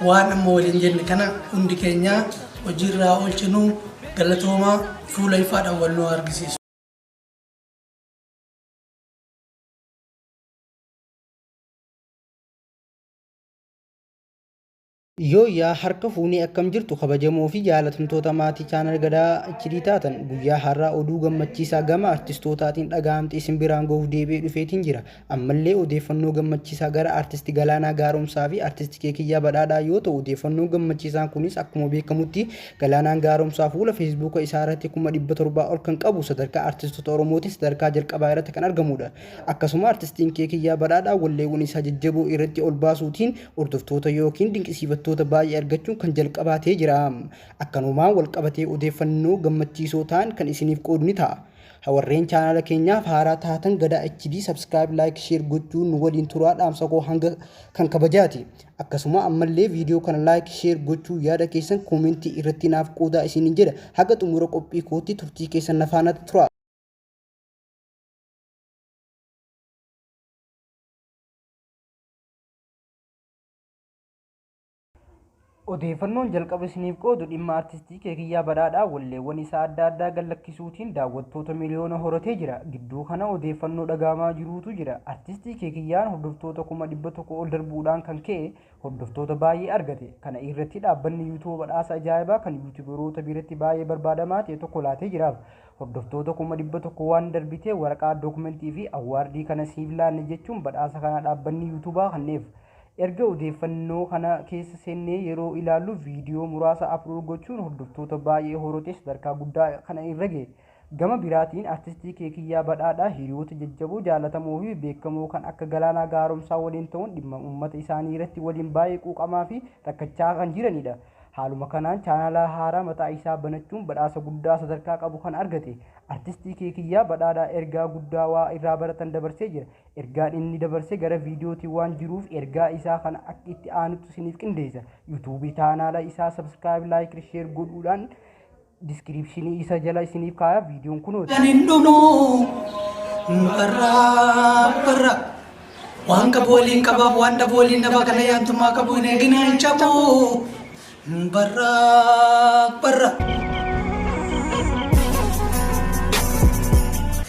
Waan amma waliin jenne kana hundi keenya hojiirraa oolchinu. Galatoomaa, fuula ifaadhaan wal nu argisiisu. Yooyyaa harka fuunee akkam jirtu kabajamoo fi jaalatamtoota maatii channel Gadaa HD taatan? Guyyaa har'aa oduu gammachiisaa gama artistootaatiin dhaga'amte isin biraan gahuuf deebi'ee dhufeetiin jira. Ammallee odeeffannoo gammachiisaa gara artisti Galaanaa Gaaromsaa fi artisti Keekiyyaa Badhaadhaa yoo ta'u, odeeffannoon gammachiisaan kunis akkuma beekamutti Galaanaan Gaaromsaa fuula feesbuuka isaa irratti 700,000 ol kan qabu, sadarkaa artistoota Oromootiin sadarkaa jalqabaa irratti kan argamudha. Akkasuma artistiin Keekiyyaa Badhaadhaa walleewwan isaa jajjaboo irratti ol baasuutiin hordoftoota ykn dinqisiifattoota baay'ee argachuun kan jalqabaa ta'ee jira. Akkanumaan wal qabatee odeeffannoo gammachiisoo ta'an kan isiniif qoodu ni ta'a. Warreen chaanaala keenyaaf haaraa taatan Gadaa HD subscribe, like, share gochuun nu waliin turaa dhaamsa koo hanga kan kabajaati. Akkasuma ammallee viidiyoo kana like, share gochuu, yaada keessan koomentii irratti naaf qoodaa isiniin jedha. Haga xumura qophii kootti turtii keessan na faana tura. Odeeffannoon jalqaba isiniif qoodu dhimma artistii Keekiyyaa Badhaadhaa. Walleewwan isaa adda addaa gad lakkisuutiin daawwattoota miliyoona horatee jira. Gidduu kana odeeffannoo dhagahamaa jiruutu jira. Artistii Keekiyyaan hordoftoota 100,000 ol darbuudhaan kan ka'e hordoftoota baay'ee argate. Kana irratti dhaabbanni YouTube badhaasa ajaa'ibaa kan YouTuberoota biratti baay'ee barbaadamaa ta'e tokko laatee jiraaf. Hordoftoota 100,000 waan darbitee waraqaa dookumentii fi awwaardii kana siif laanne jechuun badhaasa kana dhaabbanni YouTubaa kenneef. Erga odeeffannoo kana keessa seennee yeroo ilaallu, viidiyoo muraasa upload gochuun hordoftoota baay'ee horatee sadarkaa guddaa kana irra gahe. Gama biraatiin artistii Keekiyyaa Badhaadhaa hiriyoota jajjaboo jaalatamoo fi beekamoo kan akka Galaanaa Gaaromsaa waliin ta'uun dhimma uummata isaanii irratti waliin baay'ee quuqamaa fi rakkachaa kan jiranidha. Haaluma kanaan chaanaala haaraa mataa isaa banachuun badhaasa guddaa sadarkaa qabu kan argate. Artistii Keekiyyaa Badhaadhaa ergaa guddaa waa irraa baratan dabarsee jira. Ergaan inni dabarse gara viidiyootiin waan jiruuf ergaa isaa kana akka itti aanutti isiniif qindeessa. YouTube chaanaala isaa subscribe, like, share godhuudhaan diskiriipshinii isa jala isiniif kaaya, viidiyoon kunooti. Kan hin dhumu barraa barra, waan qabu waliin qabaaf, waan dhabu waliin dhaba, kana yaantummaa qabu hin eegina hin cabu barraa barra.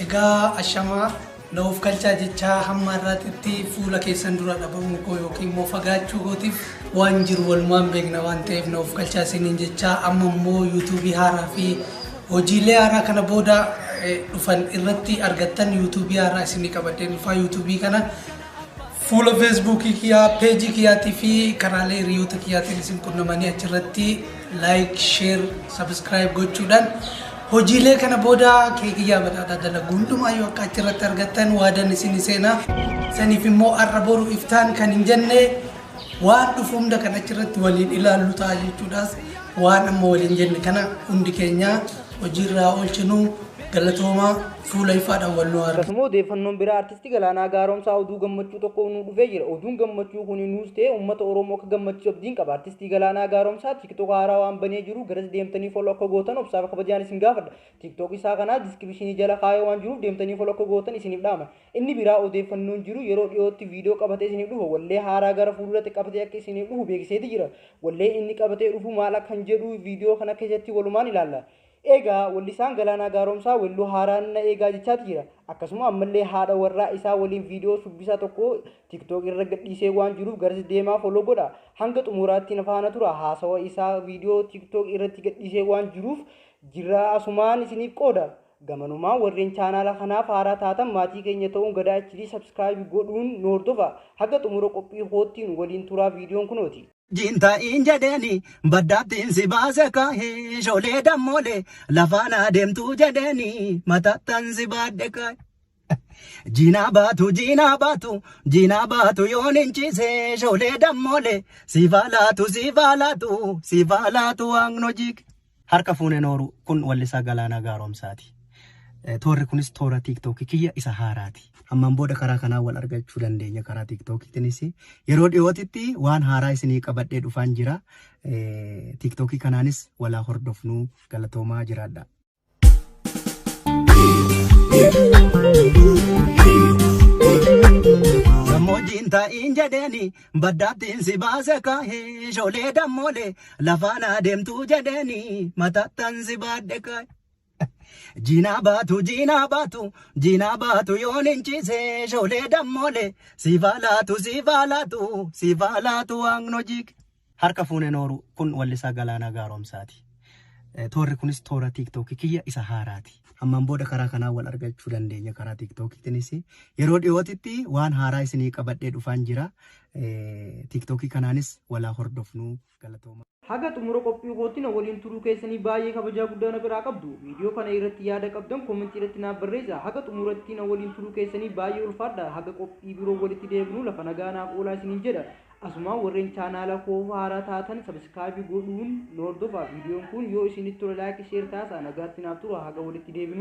Egaa ashamaa, na of galchaa jechaa, hamma har'aatitti fuula keessan dura dhabamuu koo yookiin immoo fagaachuu kootiif waan jiru walumaan beekna waan ta'eef na of galchaa isiniin jechaa, amma immoo yuutuubii haaraa fi hojiilee haaraa kana booda dhufan irratti argattan yuutuubii haaraa isinii qabadheen dhufaa. Yuutuubii kana fuula feesbuukii kiyyaa, peejii kiyyaatii fi karaalee hiriyoota kiyyaatiin isin qunnamanii achirratti like, share, subscribe gochuudhaan hojiilee kana booda Keekiyyaa Badhaadhaa dalagu hundumaayyuu akka achirratti argattan waadan isin seenaa. Saniif immoo har'a, boru, iftaan kan hin jenne waan dhufu hunda kan achirratti waliin ilaallu ta'a jechuudhaas, waan amma waliin jenne kana hundi keenya hojiirraa oolchinu. Galatoomaa, fuula ifaadhaan wal nu arga. Akkasuma odeeffannoon biraa artisti Galaanaa Gaaromsaa oduu gammachuu tokko nuu dhufee jira. Oduun gammachuu kuni nuus ta'e uummata Oromoo akka gammachiisu abdiin qaba. Artistii Galaanaa Gaaromsaa TikTok haaraa waan banee jiru garas deemtanii follow akka gootan obsaaf kabajaan isin gaafadha. TikTok isaa kanaa diskiripshinii jala kaayee waan jiruuf deemtanii follow akka gootan isiniif dhaama. Inni biraa odeeffannoon jiru yeroo dhiyootti viidiyoo qabatee isiniif dhufa. Wallee haaraa gara fuulduratti qabatee akka isiniif dhufu beeksiseeti jira. Wallee inni qabatee dhufu maal akka jedhu viidiyoo kana keessatti walumaan ilaalla. Egaa wallisaan Galaanaa Gaaromsaa welluu haaraan na eegaa jechaati jira. Akkasuma ammallee haadha warraa isaa waliin viidiyoo shubbisaa tokko TikTok irra gadhiisee waan jiruuf garas deemaa follow godha. Hanga xumuraatti na faana tura. Haasawa isaa viidiyoo TikTok irratti gadhiisee waan jiruuf jira, asumaan isiniif qooda. Gamanumaan warreen chaanaala kanaaf haaraa taatan maatii keenya ta'uun Gadaa HD subscribe godhuun nu hordofa. Haga xumura qophii kootti nu waliin turaa, viidiyoon kunooti. Jinta'iin jedheeni baddaattiin si baase kaahee, shoolee dammoolee lafaan adeemtuu jedheeni mataattan si baadhe kaahee. Jiinaa baatu, jiinaa baatu, jiinaa baatu yoon hin ciise, shoolee dammoolee siifaa laatu, siifaa laatu, siifaa laatu waaqno jiik. Harka fuunee nooru, kun wallisaa Galaanaa Gaaromsaati. Toorri kunis toora tiiktookii kiyya isa haaraati. Ammaan booda karaa kanaan wal argachuu dandeenya, karaa tiiktookiitiinis. Yeroo dhiyootitti waan haaraa isinii qabadhee dhufaan jira. Tiiktookii kanaanis walaa hordofnuu, galatoomaa, jiraadha. Gammoojjiin taa'iin jedheeni baddaattiin si baase kaahee shoolee dammoolee lafaan adeemtuu jedheeni mataattan si baadhe kaahee. Jiinaa baatu jiinaa baatu jiinaa baatu yoon hin ciise shoolee dammoolee siifaa laatu siifaa laatu siifaa laatu waaqno jiik. Harka fuunee nooru kun wallisaa Galaanaa Gaaromsaati. Toorri kunis toora tiiktookii kiyya isa haaraati. Ammaan booda karaa kanaan wal argachuu dandeenya karaa tiiktookiitiinis. Yeroo dhiyootitti waan haaraa isinii qabadhee dhufaan jira. Tiiktookii kanaanis walaa hordofnu galatooma. Haga xumura qophii kootti na waliin turuu keessanii baay'ee kabajaa guddaa na biraa qabdu. Viidiyoo kana irratti yaada qabdan koomentii irratti naaf barreessaa. Haga xumuratti na waliin turuu keessanii baay'ee ulfaadha. Haga qophii biroo walitti deebinu lafa nagaa naaf oolaa isiniin jedha. Asumaan warreen chaanaala koo haaraa taatan sabiskiraayibii godhuun nu hordofaa. Viidiyoon kun yoo isinitti tole laayikii sheer taasisaa. Nagaatti naaf tura. Haga walitti deebinu.